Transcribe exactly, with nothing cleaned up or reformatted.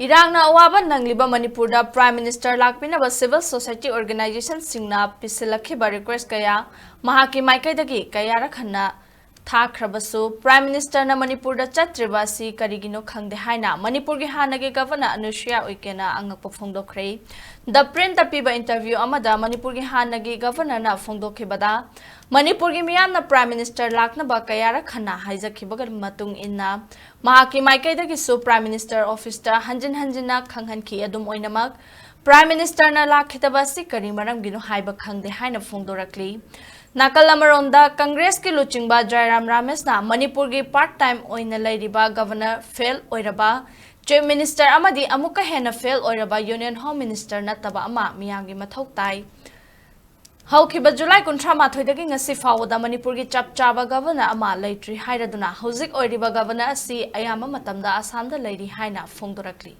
ꯏꯔꯥꯡꯅ ꯑꯋꯥꯕ ꯅꯪꯂꯤꯕ ꯃꯅꯤꯄꯨꯔꯗ Prime Minister ꯂꯥꯛꯄꯤꯅꯕ civil society organizationꯁꯤꯡꯅ ꯄꯤꯁꯤꯜꯂꯛꯈꯤꯕ request ꯀꯌꯥ ꯃꯍꯥꯛꯀꯤ ꯃꯥꯏꯀꯩꯗꯒꯤ ꯀꯌꯥꯔꯛ ꯍꯟꯅ ꯊꯥꯈ꯭ꯔꯕꯁꯨ Prime Ministerꯅ ꯃꯅꯤꯄꯨꯔꯗ ꯆꯠꯇ꯭ꯔꯤꯕ ꯑꯁꯤ ꯀꯔꯤꯒꯤꯅꯣ ꯈꯪꯗꯦ ꯍꯥꯏꯅ ꯃꯅꯤꯄꯨꯔꯒꯤ ꯍꯥꯟꯅꯒꯤ Governor ꯑꯅꯨꯁꯨꯌꯥ ꯎꯏꯀꯦꯅ ꯑꯉꯛꯄ ꯐꯣꯡꯗꯣꯛꯈ꯭ꯔꯦ꯫ The Printꯇ ꯄꯤꯕ interview ꯑꯃꯗ ꯃꯅꯤꯄꯨꯔꯒꯤ ꯍꯥꯟꯅꯒꯤ Governorꯅ ꯐꯣꯡꯗꯣꯛꯈꯤꯕꯗ, ꯃꯅꯤꯄꯨꯔꯒꯤ ꯃꯤꯌꯥꯝꯅ Prime Minister ꯂꯥꯛꯅꯕ ꯀꯌꯥꯔꯛ ꯍꯟꯅ ꯍꯥꯏꯖꯈꯤꯕꯒ ꯃꯇꯨꯡ ꯏꯟꯅ ꯃꯍꯥꯛꯀꯤ ꯃꯥꯏꯀꯩꯗꯒꯤꯁꯨ Prime Minister officeꯇ ꯍꯟꯖꯤꯟ ꯍꯟꯖꯤꯟꯅ ꯈꯪꯍꯟꯈꯤ꯫ ꯑꯗꯨꯝ ꯑꯣꯏꯅꯃꯛ, Prime Ministerꯅ ꯂꯥꯛꯈꯤꯗꯕ ꯑꯁꯤ ꯀꯔꯤ ꯃꯔꯝꯒꯤꯅꯣ ꯍꯥꯏꯕ ꯈꯪꯗꯦ ꯍꯥꯏꯅ ꯐꯣꯡꯗꯣꯔꯛꯂꯤ꯫ ꯅꯥꯀꯜ ꯑꯃꯔꯣꯝꯗ, Congressꯀꯤ ꯂꯨꯆꯤꯡꯕ ꯖꯥꯏꯔꯥꯝ ꯔꯥꯃꯦꯁꯅ ꯃꯅꯤꯄꯨꯔꯒꯤ part time ꯑꯣꯏꯅ ꯂꯩꯔꯤꯕ Governor fail ꯑꯣꯏꯔꯕ, Chief Minister ꯑꯃꯗꯤ ꯑꯃꯨꯛꯀ ꯍꯦꯟꯅ fail ꯑꯣꯏꯔꯕ Union Home Minister ꯅꯠꯇꯕ ꯑꯃ ꯃꯤꯌꯥꯝꯒꯤ ꯃꯊꯧ ꯇꯥꯏ꯫ ꯍꯧꯈꯤꯕ ꯖꯨꯂꯥꯏ ꯀꯨꯟꯊ꯭ꯔꯥ ꯃꯥꯊꯣꯏꯗꯒꯤ ꯉꯁꯤ ꯐꯥꯎꯕꯗ ꯃꯅꯤꯄꯨꯔꯒꯤ ꯆꯞ ꯆꯥꯕ Governor ꯑꯃ ꯂꯩꯇ꯭ꯔꯤ ꯍꯥꯏꯔꯗꯨꯅ ꯍꯧꯖꯤꯛ ꯑꯣꯏꯔꯤꯕ Governor ꯑꯁꯤ ꯑꯌꯥꯝꯕ ꯃꯇꯝꯗ ꯑꯁꯥꯝꯗ ꯂꯩꯔꯤ ꯍꯥꯏꯅ ꯐꯣꯡꯗꯣꯔꯛꯂꯤ꯫